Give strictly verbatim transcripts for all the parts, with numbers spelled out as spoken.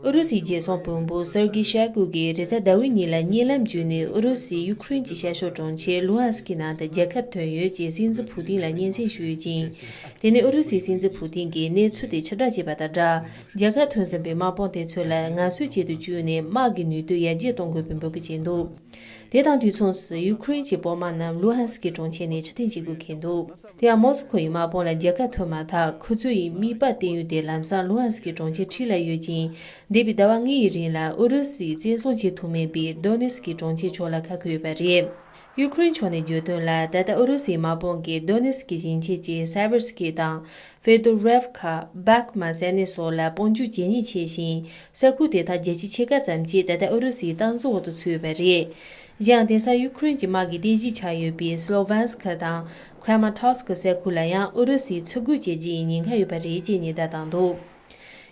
ཨུ་རུ་སུའི་རྒྱལ་སྲུང་དཔོན་པོ་སེར་གི་ཤོ་ཀུ་གིས་རེས་གཟའ་ཟླ་བའི་ཉིན་ལ་བརྙན་ལམ་བརྒྱུད་ནས་ཨུ་རུ་སུས་ཡུ་ཁུ་རེན་གྱི་ཤར་ཕྱོགས་གྲོང་ཁྱེར་ལུ་ཧན་སི་ཀི་ནང་དུ་རྒྱལ་ཁབ་ཐོན་ཡོད་ཅེས་སྲིད་འཛིན་ཕུ་ཏིན་ལ་སྙན་སེང་ཞུས་ཡོད་ཅིང་། དེ་ནི་ཨུ་རུ་སུའི་སྲིད་འཛིན་ཕུ་ཏིན་གྱིས་གནས་ཚུལ་དེ་ཕྱིར་བསྒྲགས་བྱས་པ་དང་སྦྲགས། རྒྱལ་ཁབ་ཐོན་ཟིན་པའི་དམག་དཔུང་དེ་ཚོ་ལ་ངལ་གསོའི་ཆེད་དུ་བཅུག་ནས་དམག་གི་ནུས་སྟོབས་ཡར་རྒྱས་གཏོང་དགོས་པའི་འབོད་སྐུལ་བྱས་འདུག། དེ་དང་དུས་མཚུངས་སུ་ཡུ་ཁུ་རེན་གྱི་དཔོན་དམག་རྣམས་ལུ་ཧན་སི་ཀི་གྲོང་ཁྱེར་ནས་ཕྱིར་འཐེན་བྱེད་དགོས་འཁེལ་འདུག། དེ་ཡང་མོ་སི་ཁོ་ཡི་དམག་དཔུང་ལ་རྒྱལ་ཁ་ཐོབ་མ་ཐག་ཁོ་ཚོ་ཡི་དམིགས་པ་བསྟན་ཡུལ་དེ་ལམ་སང་ལུ་ཧན་སི་ཀི་གྲོང་ཁྱེར་འཁྲིས་ལ་ཡོད་ཅིང་། འདས་པའི་ཟླ་བ་ལྔའི་རིང་ལ་ཨུ་རུ་སུས་བཙན་བཟུང་བྱེད་ཐུབ་མེད་པའི་དོ་ནེ་སི་ཀི་གྲོང་ཁྱེར་ཕྱོགས་ལ་ཁ་འཁོད་ཡོད་པ་རེད། ཡུ་ཁུ་རེན་ཕྱོགས་ནས་བརྗོད་དོན་ལ། ད་ལྟ་ཨུ་རུ་སུའི་དམག་དཔུང་གིས་དོ་ནེ་སི་ཀི་ཞིང་ཆེན་གྱི་སེ་བེར་སི་ཀི་དང་། ཧྥེ་དོ་རེབ་ཁ། བྷག་མ་ཟེར་ནས་སོགས་ལ་དཔུང་འཇུག་ཇེ་ཉེ་ཆེ་ཞིང་། ས་ཁུལ་དེ་དག་བརྒྱ་ཆའི་ཕྱེད་ཀ་ཙམ་ཅིག་ད་ལྟ་ཨུ་རུ་སུའི་སྟངས་འཛིན་འོག་ཏུ་ཚུད་ཡོད་པ་རེད། གཞན་དེང་སང་ཡུ་ཁུ་རེན་གྱི་དམག་གི་རྟེན་གཞི་ཆགས་ཡོད་པའི་སི་ལོ་ཝན་སི་ཁ་དང་ཁྲ་མ་ཐོ་སི་ཀི་ས་ཁུལ་ལ་ཡང་ཨུ་རུ་སུས་ཚུར་རྒོལ་བྱེད་རྒྱུ་ཡི་ཉེན་ཁ་ཡོད་པ་རེད་ཅེས་ཉེན་བརྡ་བཏང་འདུག།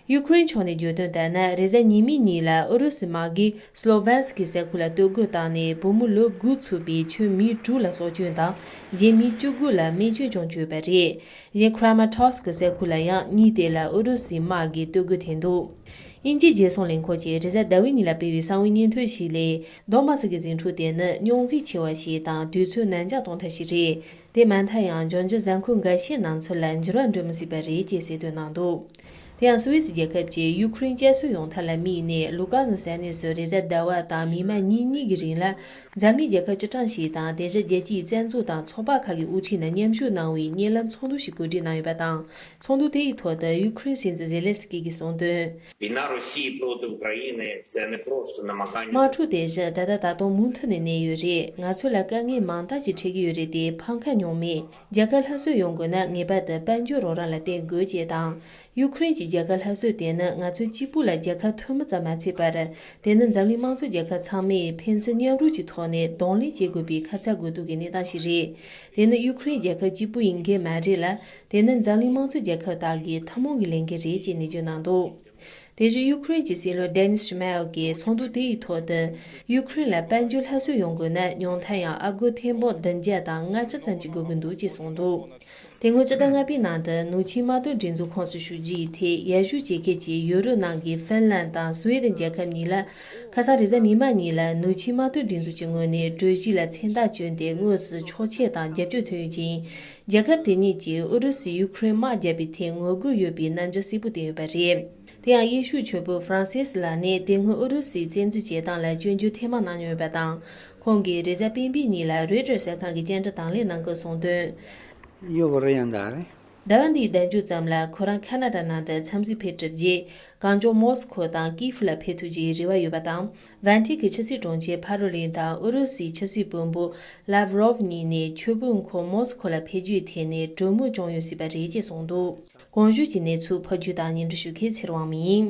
ཡུ་ཁུ་རེན་ཕྱོགས་ནས་བརྗོད་དོན་ལྟར་ན། རེས་གཟའ་ཉི་མའི་ཉིན་ལ་ཨུ་རུ་སུའི་དམག་གིས་སི་ལོ་ཝན་སི་ཀི་ས་ཁུལ་ལ་གཏོར་རྒོལ་བཏང་ནས། བུ་མོ་ལོ་དགུ་ཚུད་པའི་ཁྱོན་མི་དྲུག་ལ་སྲོག་སྐྱོན་དང་། གཞན་མི་བཅུ་དགུ་ལ་རྨས་སྐྱོན་བྱུང་ཡོད་པ་རེད། གཞན་ཁྲ་མ་ཐོ་སི་ཀི་ས་ཁུལ་ལ་ཡང་ཉིན་དེ་ལ་ཨུ་རུ་སུའི་དམག་གིས་གཏོར་རྒོལ་ཐེབས་འདུག། དབྱིན་ཇིའི་རྒྱལ་སྲུང་ལས་ཁུངས་ཀྱིས་རེས་གཟའ་ཟླ་བའི་ཉིན་ལ་སྤེལ་བའི་གསང་བའི་སྙན་ཐོ་ཞིག་ལས། དོ་མ་སི་ཀི་འཛིང་འཁྲུག་དེ་ནི་རྙོག་འཛིང་ཆེ་བ་ཞིག་དང་། དུས་ཚོད་ནར་འགྱངས་གཏོང་ཐབས་ཤིག་རེད། དེ་མ་མཐའ་ཡང་འབྱུང་འགྱུར་གཟའ་འཁོར་འགའ་ཤས་ནང་ཚུད་ལ་འགྱུར་བ་འགྲོ་མི་སྲིད་པ་རེད་ཅེས་གསལ་སྟོན་གནང་འདུག། དེ་ཡང་སུད་སི་རྒྱལ་ཁབ་ཀྱིས་ཡུ་ཁུ་རེན་བསྐྱར་གསོ་ཡོང་ཐབས་ལ་དམིགས་ནས། ལུ་ཀ་ནུ་ས་གནས་སུ་རེས་གཟའ་ཟླ་བ་དང་མིག་དམར་ཉིན་གཉིས་ཀྱི་རིང་ལ། འཛམ་གླིང་རྒྱལ་ཁབ་བཅུ་གྲངས་ཤིག་དང་། དེ་བཞིན་རྒྱལ་སྤྱིའི་བཙན་འཛུལ་དང་ཚོགས་པ་ཁག་གི་དབུ་ཁྲིད་རྣམས་མཉམ་ཞུགས་གནང་བའི་བརྙན་ལམ་ཚོགས་འདུ་ཞིག་གོ་སྒྲིག་གནང་ཡོད་པ་དང་། ཚོགས་འདུ་དེ་ཡི་ཐོག་ཏུ་ཡུ་ཁུ་རེན་སྲིད་འཛིན་ཛེ་ལན་སི་ཀི་གིས་གསུངས་དོན། Війна Росії проти України — це не просто намагання. དམག་འཁྲུག་དེ་བཞིན་ད་ལྟ་ད་དུང་མུ་མཐུད་ནས་གནས་ཡོད་རེད། ང་ཚོ་ལ་དཀའ་ངལ་མང་དག་ཅིག་འཕྲད་ཀྱི་ཡོད་རེད་དེ། ཕམ་ཁ་མྱོང་མེད། རྒྱལ་ཁབ་སླར་གསོ་ཡོང་དགོས་ན། ངེས་པར་དུ་དཔལ་འབྱོར་རོགས་རམ་ལ་བརྟེན་དགོས་ཅེས་དང་། ཡུ་ཁུ་རེན་གྱི་རྒྱལ་ཁབ་སླར་གསོ་དེ་ནི་ང་ཚོ་གཅིག་པུ་ལ་རྒྱལ་ཁ་ཐོབ་མིན་ཙམ་མ་ཚད་པར། དེ་ནི་འཛམ་གླིང་དམངས་གཙོ་རྒྱལ་ཁབ་ཚང་མས་ཕན་ཚུན་མཉམ་རུབ་ཀྱི་ཐོག་ནས་གདོང་ལེན་བྱེད་དགོས་པའི་ཁ་ཚ་དགོས་གཏུག་གི་གནས་སྟངས་ཤིག་རེད། དེ་ནི་ཡུ་ཁུ་རེན་རྒྱལ་ཁབ་གཅིག་པུ་ཡི་འགན་མ་རེད་ལ། དེ་ནི་འཛམ་གླིང་དམངས་གཙོ་རྒྱལ་ཁབ་དག་གི་ཐུན་མོང་གི་ལས་འགན་རེད་ཅེས་ནན་བརྗོད་གནང་འདུག། དེ་བཞིན་ཡུ་ཁུ་རེན་གྱི་སྲིད་བློན་ཌེ་ནིས་ཤི་མ་ཨེལ་གྱིས་ཚོགས་འདུ་དེ་ཡི་ཐོག་ཏུ། ཡུ་ཁུ་རེན་ལ་དཔལ་འབྱོར་སླར་གསོ་ཡོང་དགོས་ན། ཉུང་མཐར་ཡང་ཨ་སྒོར་ཐེར་འབུམ་བདུན་བརྒྱ་དང་ལྔ་བཅུ་ཙམ་ཞིག་དགོས་ཀྱི་འདུག་ཅེས་གསུངས་འདུག། དེ་སྔོན་སྤྱི་ཟླ་ལྔ་པའི་ནང་དུ་ནུབ་ཆིངས་དམག་དོན་སྒྲིག་འཛུགས་ཁོངས་སུ་ཞུགས་རྒྱུའི་ཐད་ཡར་ཞུ་བྱེད་མཁན་གྱི་ཡུ་རོབ་ནང་གི་ཧྥིན་ལན་དང་སུའེ་ཏེན་རྒྱལ་ཁབ་གཉིས་ལ། ཁ་སང་རེས་གཟའ་མིག་དམར་ཉིན་ལ་ནུབ་ཆིངས་དམག་དོན་སྒྲིག་འཛུགས་ཀྱི་ངོས་ནས་གྲོས་གཞི་ལ་མཚན་རྟགས་བསྐྱོན་ཏེ། དངོས་སུ་ཕྱོགས་ཆས་དང་རྒྱབ་སྐྱོར་ཐོན་ཡོད་ཅིང་། རྒྱལ་ཁབ་དེ་གཉིས་ཀྱིས་ཨུ་རུ་སུས་ཡུ་ཁུ་རེན་དམག་བརྒྱབ་པའི་ཐད་ངོ་རྒོལ་ཡོད་པའི་རྣམ་འགྱུར་གསལ་པོ་བསྟན་ཡོད་པ་རེད། དེ་ཡང་ཡེ་ཤུའི་ཆོས་པ་ཧྥ་རན་སིས་ལགས་ནི་དེ་སྔོན་ཨུ་རུ་སུའི་བཙན་འཛུལ་བྱེད་སྟངས་ལ་སྐྱོན་བརྗོད་ཐེངས་མང་གནང་མྱོང་ཡོད་པ་དང་། ཁོང་གིས་རེས་གཟའ་སྤེན་པའི་ཉིན་ལ་རོའི་ཏེར་གསར་ཁང་གི་བཅར་འདྲི་དང་ལེན་གནང་སྐབས་གསུངས་དོན། Io vorrei andare. ཟླ་བ་འདིའི་ཟླ་མཇུག་ཙམ་ལ་ཁོ་རང་ཁ་ན་ཌ་ནང་དུ་འཚམས་གཟིགས་ཕེབས་གྲུབ་རྗེས། གངས་ལྗོངས་མོ་སི་ཁོ་དང་ཀིབ་ལ་ཕེབས་ཐུབ་རྒྱུའི་རེ་བ་ཡོད་པ་དང་། ཝན་ཊི་ཀི་ཕྱི་སྲིད་དྲུང་ཆེ་ཕ་རོ་ལིན་དང་ཨུ་རུ་སུའི་ཕྱི་སྲིད་དཔོན་པོ་ལཱབ་རོབ་གཉིས་ནས་ཆོས་དཔོན་ཁོང་མོ་སི་ཁོ་ལ་ཕེབས་རྒྱུའི་ཐད་ནས་གྲོས་མོལ་བྱུང་ཡོད་སྲིད་པ་རེད་ཅེས་གསུངས་འདུག། གོང་ཞུས་ཀྱི་གནས་ཚུལ་ཕབ་སྒྱུར་དང་སྙན་སྒྲོན་ཞུ་མཁན་ཚེ་རིང་དབང་མོ་ཡིན།